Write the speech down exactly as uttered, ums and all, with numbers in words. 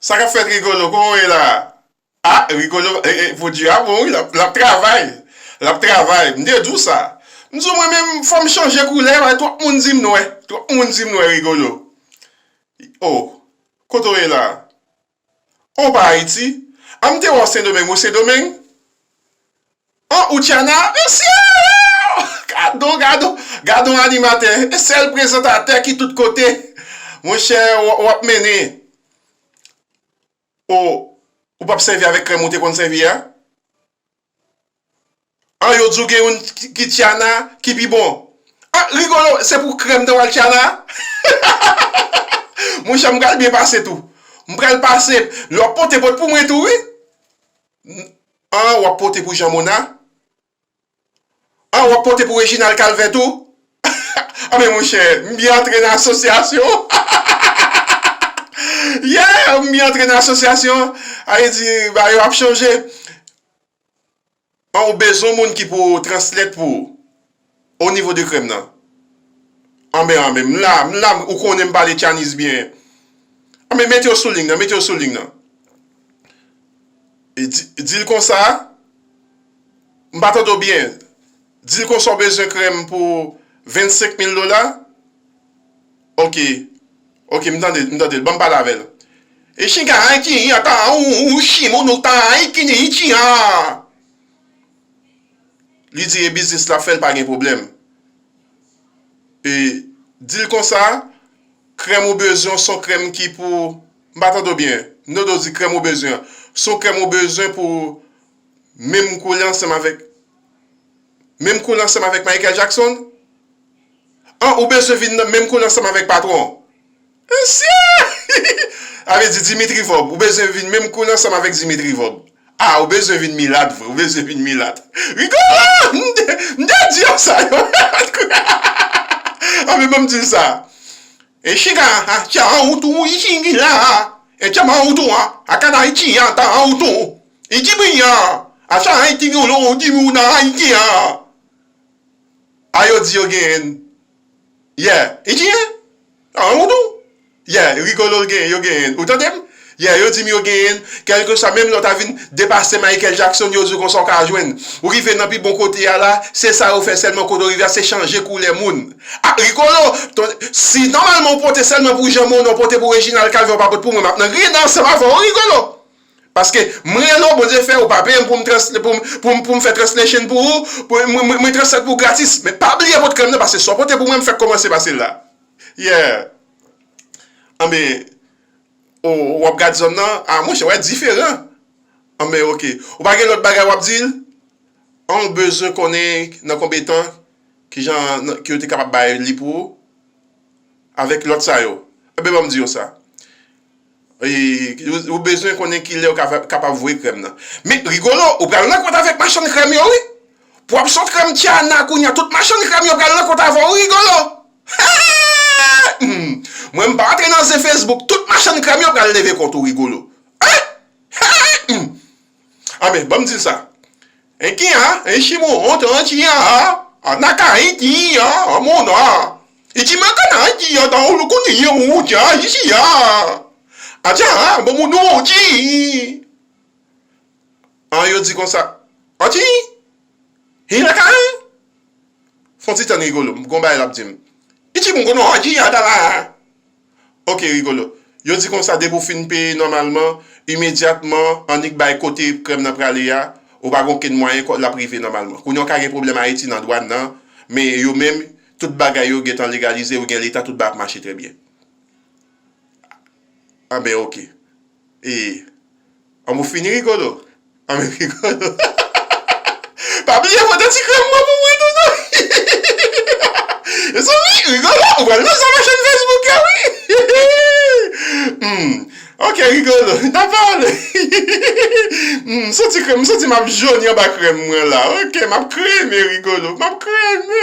Sa k ap fèt, Rigolo? Kòman w ye la? Ah, Rigolo, eh, eh, Poodji a bon, wi, l ap, l ap travay. L ap travay. M te di w sa. M di w, mwen menm, fò m chanje koulè, paske twòp moun di m nwè. Twòp moun di m nwè, Rigolo. Oh, kote w ye la? Ou pa Ayiti? Ah, m te wè w Sendomeng, ou Sendomeng? An, ou Tchana? Mesye! Gade w, gade w, gade w animatè. E sèl prezantatè ki tout kote. Monchè, w, w ap mennen. O, ou p ap sèvi avèk krèm ou te konn sèvi a? An, yo di w gen youn ki, ki Tchana, ki pi bon. An, Rigolo, se pou krèm nan w al Tchana? Monchè, m pral byen pase tou. M pral pase. Lè w ap pote, pote pou mwen tou, wi. An, w ap pote pou Jean Mona? An, w ap pote pou Reginald Calvert tou? Anben, monchè, m byen antre nan asosyasyon. Yeah, m byen antre nan asosyasyon. Sa vle di, bagay yo ap chanje. An, ou bezwen moun ki pou translate pou ou o nivo de krèm nan? Anben, anben, m la, m la, ou konnen m pale Chinese byen. Anben, mete yo sou liy nan, mete yo sou liy nan. E di, di l konsa, m pa tande w byen. Di l konsa w bezwen krèm pou vennsenk mil dola. Ok. Ok, m tande, m tande l. Ban m pale avè l. E chinga Ayiti an, ta ou, ou chimo nou ta Ayiti ni Ayiti an. Li di e biznis l ap fè, l pa gen pwoblèm. E di l konsa, krèm ou bezwen, se yon krèm ki pou, m pa tande w byen. M tande w di krèm ou bezwen. Se yon krèm ou bezwen pou menm koulè ansanm avèk, menm koulè ansanm avèk Michael Jackson? An, ou bezwen vin nan menm koulè ansanm avèk patwon? Mesye! Sa vle di Dimitri Vorbe, ou bezwen vin menm koulè ansanm avèk Dimitri Vorbe. Ah, ou bezwen vin milat vre, ou bezwen vin milat. Rigolo! M te, m te di yo sa yo. Anben, ban m di l sa. E chinga, a, tcha, an, ou tou, i chingi la, a. E tcha, ma, ou tou, a. A kana, i chi, a, ta, an, ou tou. I chi, bri, a. A, tcha, an, i ti, ou, lo, ou, di, ou, na, a, i chi, a. A, yo di yo genyen. Yeah. I chi, a. A, ou tou. Yeah, Rigolo genyen, yo genyen. Ou tande m? Yeah, yo di m yo genyen. Kèlkeswa, menm lè w ta vin depase Michael Jackson, yo di w konsa w ka jwenn. Ou rive nan pi bon kote a la, se sa yo fè sèlman kote w rive a, se chanje koulè moun. Ah, Rigolo, ton, si nòmalman w pote sèlman pou Jean Mona, w pote pou Reginald Calvert, w pa pote pou mwen, m ap nan griyen ansanm avè w, Rigolo. Paske mwen rele w, Bondye fè, ou pa peye m pou m trans-, pou m, pou m, pou m fè translation pou ou, pou mwen, mwen, mwen translate pou ou gratis. Men pa bliye pote krèm nan, paske sa w pote pou mwen, m fèk kòmanse pase l la. Yeah. Anben, ou, w ap gad zòn nan, ah, monchè, w wè diferan. Anben, ok. Ou pa gen lòt bagay w ap di l? An, ou bezwen konnen nan konbyen tan, kijan, nan, ke yo te kapab bay li pou ou? Avèk lòt sa yo. Enben, ban m di yo sa. E, ou, ou bezwen konnen kilè yo ka, kapab voye krèm nan. Men, Rigolo, ou pral nan kont avèk machann krèm yo, wi. Pou w ap sot krèm Tiana kounye a, tout machann krèm yo pral nan kont avè w, Rigolo. Hmm. Mwen, m pa antre nan zen Facebook, tout machann krèm yo pral leve kont ou, Rigolo. Hein? Hmm. Anben, ban m di l sa. Enki a, enchi mo, onto, anchi a, a, a, naka, enki a, a, mona. Ichi makana, enki a, ta olu kuni ye uchi a, ishi a. Acha, a, bo mu no chi. An, yo di konsa. Anchi? Hi naka? Fon ti tann Rigolo, m gon bagay l ap di m. Ichi mo kono anchi a dala. Ok, Rigolo. Yo di konsa, depi w fin peye nòmalman, imedyatman, annik bay kote krèm nan prale a, ou pa gen okenn mwayen kò l ap rive nòmalman. Kounye a w ka gen pwoblèm Ayiti nan dwàn nan, men yo menm, tout bagay yo gentan legalize, ou gen leta, tout bagay ap mache trè byen. Anben, ok. E, An, ou fini, Rigolo? An, men Rigolo. Pa bliye pote ti krèm mwen pou mwen tou, non. Mezanmi, Rigolo, ou pral nan sa machann Facebook yo, wi. Hmm. Ok, Rigolo, n a pale. Hmm, santi krèm, m santi m ap joni anba krèm mwen la. Ok, m ap kreme, Rigolo, m ap kreme.